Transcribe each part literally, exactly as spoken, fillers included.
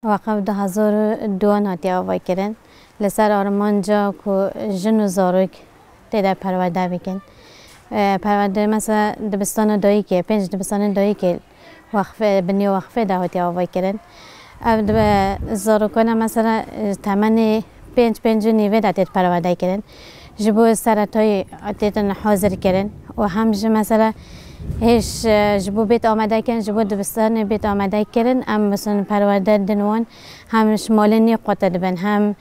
Weqif du hezar û duan hatiye avakirin. Li ser armanca ku jin û zarok tê de perwerde bikin. E, perwerde mesela dibistana dayikê, pênc dibistana dayikê weqfê, binê weqfê de hatiye avakirin. Ev dibe zarokana mesela, e, temenê pênc, pênc û nîvê de têt perwerde kirin. Ji bo seretayî têtin hazir kirin û hem ji mesela hêj, e, ji bo bêt amade kirin, ji bo dibistanê bêt amade kirin, em mesela perwerde din wan hem ji malê nê qute dibin, hem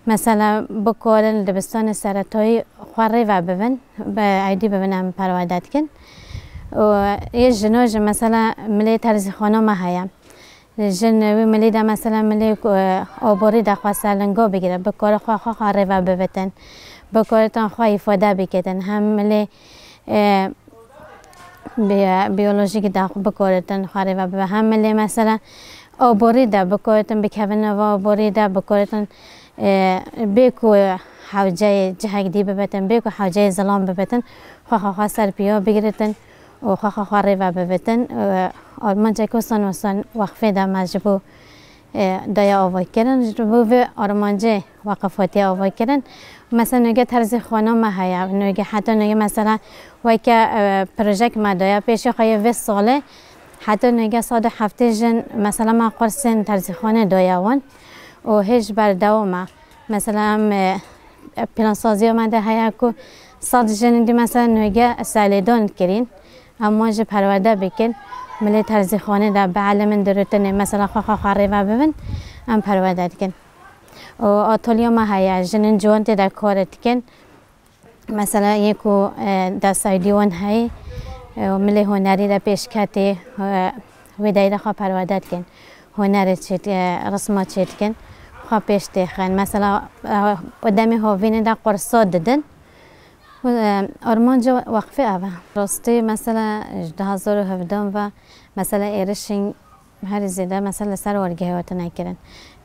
mesela bikarin li dibistanê seretayî xwe rêve bibin, bi aydî bibin em perwerde dikin. Û yê jino jî mesela milê terzîxana me heye. Jin wî milî de mesela milê ku, e, oborî de xwe ser lingo bigire, bikare xwe xwe xwe rêve bibitin. Bikaritin xwe îfade bikitin. Hem milê, e, bi-, biyolojîk de xwe bikaritin xwe rêve bibe. Hem milê mesela oborî de bikaritin bikevin nava oborî de bikaritin, e, bê ku hewceyê cihek dî bibitin, bê ku hewceyê zilam bibitin, xwe xwe xwe ser piya bigiritin û xwe xwe xwe rêve bibitin. E, armancek wisa wisa weqfê de me ji bo, e, daya avakirin, ji bo vê armancê weqif hatiye avakirin. Mesela nûge terzîxana me heye, nûge heta nûge mesela weke, e, projek me daya pêşî xwe yê vê salê, heta nûge sed û heftê jin mesela me qursên terzîxanê daya wan û hêj berdewam e. Mesela em, e, plansaziya me de heye ku sed jin dî mesela nûge serlêdan kirîn. Em wan jî perwerde bikin. Milê terzîxanê de bielimin dirutinê, mesela xwe xwe xwe rêve bibin, em perwerde dikin. Û atolya me heye, jinên ciwan tê de kar dikin. Mesela yê ku, e, destayî dîwan heyî, e, milê hunerî de pêşketî, e, wê deyre xwe perwerde dikin. Hunerê çêt-, e, risma çêdikin, xwe pêş têxin. Mesela, e, demê hovînê de qursa didin. Û, e, armanca weqfê ev e. Rastî, mesela, ji du hezar û hevdeh ve, mesela, êrişên herî zêde, mesela, li ser wargehê hatine kirin.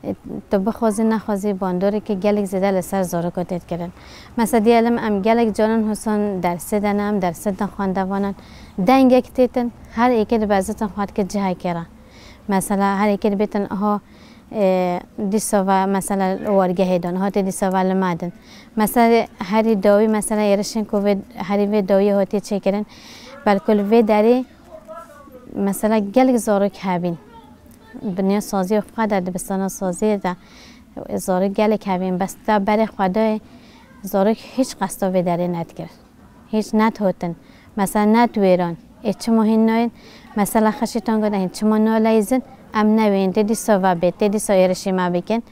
E, tu bixwazî, nexwazî, bandoreke gelek zêde li ser zarokê tê kirin. Mesela, diyelim, em gelek caran husan dersê de ne, em dersê de xwendevanan. Dengek têtin, her êkê diberzitin xwe dike cihekê re. Mesela, her êkê dibêtin, aha, e, dîsa ve, mesela, wargehê dan, hatê dîsa ve li me din. Mesela, herî dawî, mesela, êrişên ku vê, herî vê dawiyê hatiye çêkirin, belkul vê derê, mesela, gelek zarok hebîn. Binê saziyê xwe de, dibistana saziyê de zarok gelek hebîn. Bes te berê xwe dayê, zarok hîç qesta vê derê nedikir. Hîç nedihotin. Mesela nediwêran. Ê çima hîn nayên? Mesela xeşî tango de hîn çima naleyzin? Em newên, tê dîsa ve bê, tê dîsa êrişî me bikin.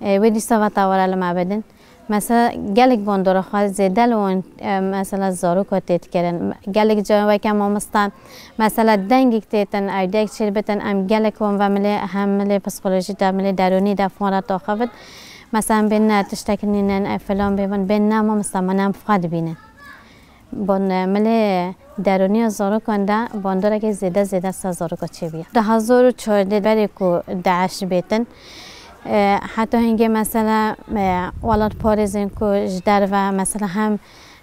Ê, wê dîsa ve teware li me bidin. Mesela gelek bandora xwe zêde li wan, e, mesela zaroka tê dikirin. Gelek ca weke mamosta, mesela dengek têtin, ew deng çêbitin, em gelek wan ve milê, hem milê psikolojî de, milê derûnî de fon re taxivit. Mesela em bên ne tiştek nînin, e, filan bê bin, bên ne mamosta, min em xwe dibînin. Bon, e, milê derûniya zarokan de bandorekê zêde zêde ser zaroka çêbûye. Du hezar û çardeh berê ku DAIŞ bêtin, e, heta hingê mesela, e, welatparêzên ku ji derve mesela hem,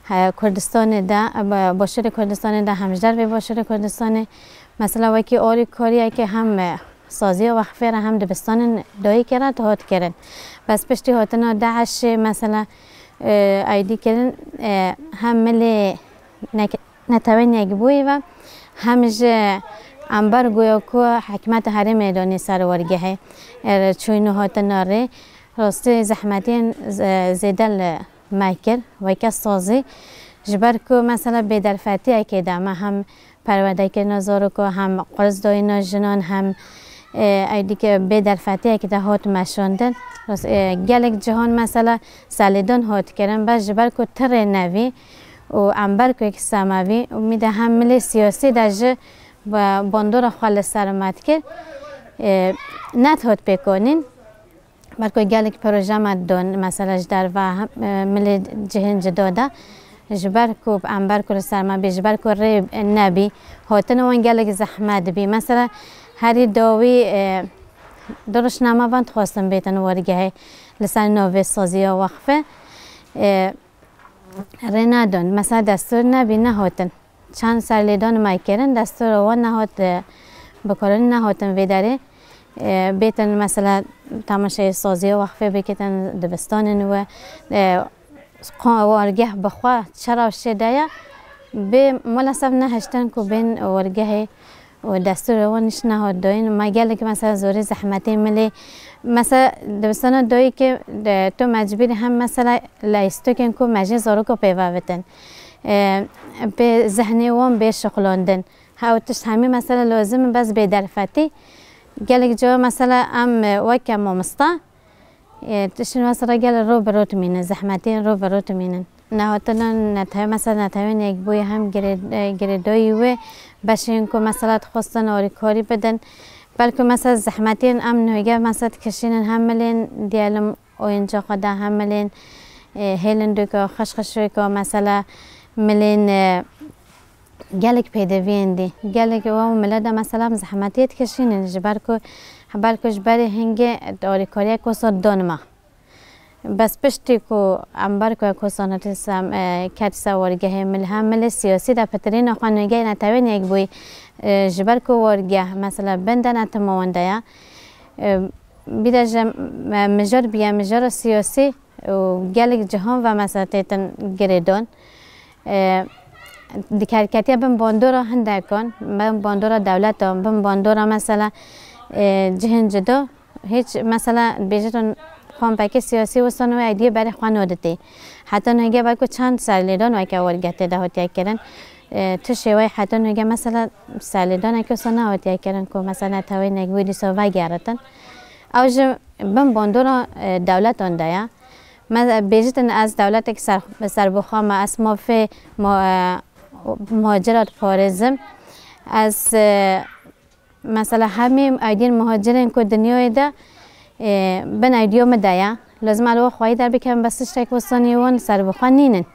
e, Kurdistanê de, e, başûrê Kurdistanê de hem ji dervê başûrê Kurdistanê mesela wekî alîkariyekê hem, e, saziya wexfê re hem dibistanên dayikê re dihat kirin. Bes piştî hatina DAIŞê mesela, e, aydî kirin, e, hem milê nek-, Netewên Yekbûyî ve hem ji ambargoya ku hikûmeta herêmê danî ser wargehê, e, çûyîn û hatina rê rastî zehmetiyên z-, zêde li me kir, weke sazî. Ji ber ku mesela bêderfetiyekê de me hem perwerdekirina zaroka, hem qurzdayîna jinan, hem, e, ey dike bêderfetiyekê de hat meşandin. Rast, e, gelek cihan mesela serlêdan hat kirin, bes ji ber ku tirê nevî û ambargoyek semevî û mî de hem milê siyasî de ji ba-, bandora xwe li ser me dikir, e, nedihat pêkanîn. Ber ku gelek proje me didon, mesela ji derve, e, milê cihên cida de, ji ber ku ambargo li ser me bî, ji ber ku rê nebî, hatina wan gelek zehmet bî. Mesela herî dawî, e, du rojnamevan dixwestin bêtin wargehê li ser navê saziya wexfê. E, Rê nedon. Mesela destûr nebî, nehatin. Çend serlêdan me kirin, destûra wan nehat, e, bikarin nehatin vê derê. E, bêtin mesela temaşeyê saziya wexfê bikitin dibistanên we, e, qo-, wargeh bi xwe çi rewşê de ye, bê mala ser nehiştin ku bên wargehê û destûrê wan hiç nehat dayîn. Me gelek mesela zorî zehmetê milê. Mesela dibistana dayîkê de tu mecbûrî hem mesela leyîstokên ku mejê zaroka pê ve bitin. E, pê zihnê wan bê şixulandin. Hew tişt hemî mesela lazim in, bes bê derfetî. Gelek cara mesela em, e, weke mamosta, e, tiştên mesela gel ro bi ro dimînin, zehmetiyên ro bi ro dimînin. Nehatina netew-, mesela netewên yekbûyî hem girê-, e, girêdayî wê beşên ku mesela dixwestin alîkarî bidin. Belku mesela zehmetiyên em nuhêge mesela dikişînin hem milên diyelim oyuncaxa de hem milên, e, hêlindûka, xişxişûka mesela milên, e, gelek pêdiviyên dî. Gelek we û mile de mesela em zehmetiyê dikişînin ji ber ku, belku ji berê hingê alîkariyek wisa don me. Bes piştî ku em ber ku ek wisa netîsem, e, ket ser wargehê mil hem milê siyasî de pitirîna xwe nûgeyê netewên yekbûyî, e, ji ber ku wargeh mesela bin de netima wan de ye. E, Bir de ji me-, mijar biye, mijara siyasî û gelek cihan ve mesela têtin girêdan. E, dikerketiye bin bandora hindekan, bin bandora dewletan, bin bandora mesela, e, cihên cida. Hiç mesela bêjitin kompekê siyasî wisa nû eydiyê berê xwe noditî. Heta nûgê belku çend serlêdan weke wergeh tê de hatiye kirin. E, tu şêweyê heta nûgê mesela serlêdaneke wisa nehatiye kirin ku mesela neteweynek wî dîsa vegeritin. Ew ji bin bandora, e, dewletan de ye. Me-, bêjitin ez dewletek ser-, serbixwe me, ez mafê mu-, e, muhacira diparêzim. Ez, e, mesela hemî aydiyên muhacirên ku dinyayê de, e, bin aydiya min de ye. Lazim e li we xweyî derbikim, bes tiştek wisa nî wan serbixwe nînin.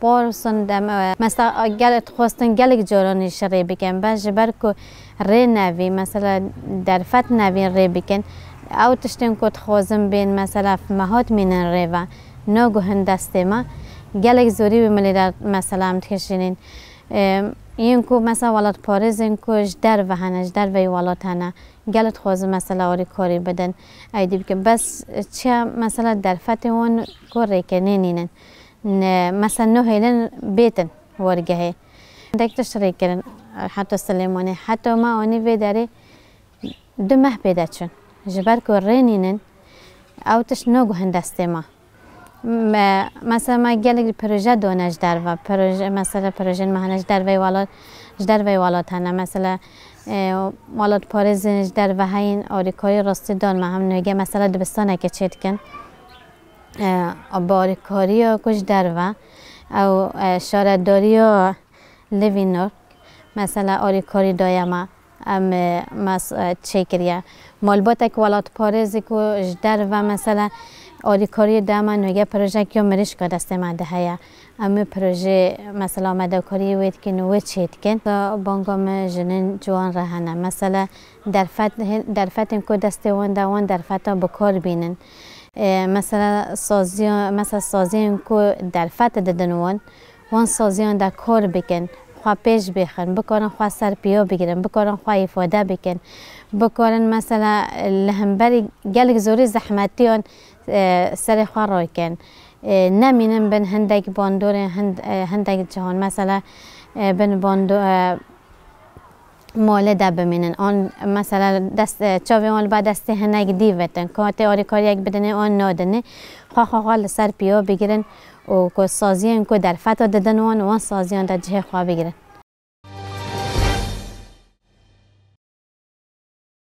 Par wisa dem, e, mesela gel dixwestin gelek caran jî rê bikin. Bes ji ber ku rê nevî, mesela derfet nevî rê bikin. Ew tiştên ku dixwazin bên, mesela mehat mînin rê ve, naguhin destê me. Gelek zorî wî milê de, mesela em dikişînin. Em, yên ku mesela welatparêzên ku ji derve hene, ji derveyî welat hene. Gelek dixwazin mesela alîkarî bidin, eydî bikin. Bes çiya mesela derfetê wan ku rêkenê nînin. Ne, mesela nehêlin bêtin wergehê. Hindek tişt rêkirin, heta Silêmanê. Heta me anî vê derê du meh pê de çûn. Ji ber ku rê nînin, ew tişt naguhin destê me. Me, mesela me gelek proje done ji derve. Proje, mesela projeyên me hene ji derveyî welat, ji derveyî welat hene. Mesela, e, welatparêzên ji derve heyîn, alîkarî rastî dan me. Hem nûgê mesela dibistaneke çêdikin. E, bi alîkariya ku ji derve, ew, e, şaredariya Livînor, mesela alîkarî daye me. Em, e, mes-, e, çêkiriye. Malbatek welatparêzî ku ji derve mesela alîkariyê dema nûge projek ya mirîşka destê me de heye. Em ê projê mesela amedekariyê wê dikin û wê çê dikin. Da banga me jinên ciwan re hene. Mesela derfet, derfetên ku destê wan de wan derfeta bi kar bînin. E, mesela saziya, mesela saziyên ku derfet didin wan, wan saziyan de kar bikin, xwe pêş bêxin, bikarin xwe ser piya bigirin, bikarin xwe îfade bikin, bikarin mesela li hemberî gelek zorî zehmetiyan, e, serê xwe rakin. E, nemînin bin hindek bandorê, hind-, e, hindek cihan. Mesela, e, bin bando-, e, malê de bimînin. An mesela dest, e, çavê wan li ba destê hinek dî vetin. Ku tê alîkariyek bidinê, an nadinê. Xwe xwe xwe li ser piya bigirin û ku saziyên ku derfeta didin wan, wan saziyan de cihê xwe bigirin.